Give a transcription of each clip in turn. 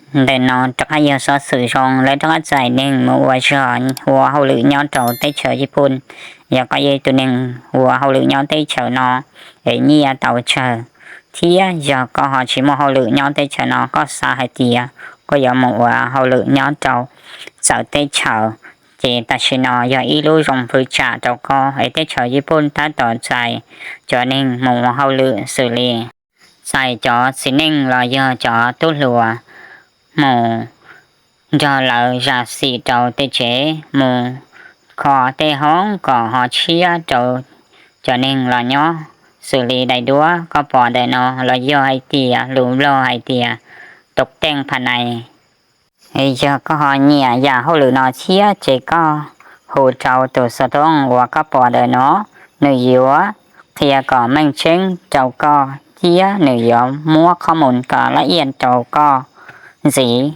Ntawm no rov qab yog xov xwm zoo, lawv rov qab txais neeg mus ua zog ua hauj lwm nyob rau teb chaws Yiv Pooj. Yog koj yog ib tug neeg ua hauj lwm nyob teb chaws no, es nyiaj tau tsawg, thiab yog koj ho tsis muaj hauj lwm nyob teb chaws no, koj xav hais tias koj yuav mus ua hauj lwm nyob rau txawv teb chaws, ces tam sim no yog ib lub zoo fwv tsam rau koj. Es teb chaws Yiv Pooj tab tom txais cov neeg mus hauj lwm xws li txais cov txiv neej los yog cov tub hluas mus nrog lawv zam txim rau tej tsev, mus kho tej hoob kom ho tshiab rau cov neeg los nyob, xws li daim duab koj pom ntawm no, los yog hais tias lus Nplog hais tias tau teej pha nais. Yog koj ho nyiam yam hauj lwm no thiab ces koj hu rau tus xov tooj uas koj pom ntawm no, nws yuav qhia kom meej tseeb rau koj thiab nws yuav muab qhov mus kom laj iaj rau koj ntxiv.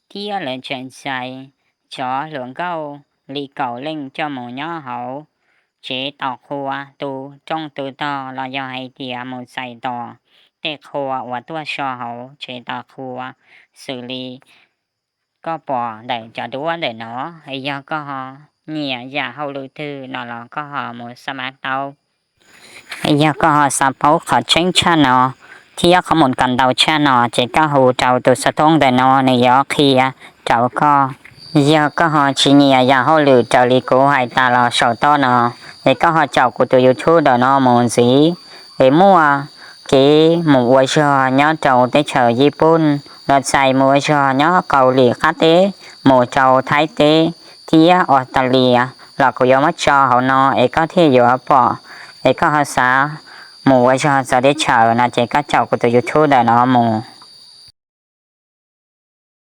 Thiab lawv tseem txais cov hluas nkauj li kaum leej coj mus nyob hauv tsev tos qhua tu rooj tu tog, los yog hais tias mus txais tos tej qhua uas tuaj so hauv tsev tos qhua, xws li koj pom ntawm cov duab ntawm no. Yog koj ho nyiam yam hauj lwm twg no los koj ho mus xa mav tau. Yog koj ho xav paub qhov tseeb tshaj no thiab qhov mus kom ntau tshaj no ces koj hu rau tus xov tooj ntawm no, nws yuav qhia rau koj. Yog koj ho tsis nyiam yam hauj lwm raws li kuv hais tas los saum toj no, es koj ho caum kuv tus YouTube ntawm no mus ntxiv. Es muaj kev mus ua zog nyob rau teb chaws Yiv Pooj, los txais mus ua zog nyob Kaus Lim qab teb, mus rau Thaib teb thiab Australia los kuv yuav muab tso hauv no es koj thiaj yuav pom. Es koj ho xav mus ua zog txawv teb chaws no ces koj caum kuv tus YouTube ntawm no mus.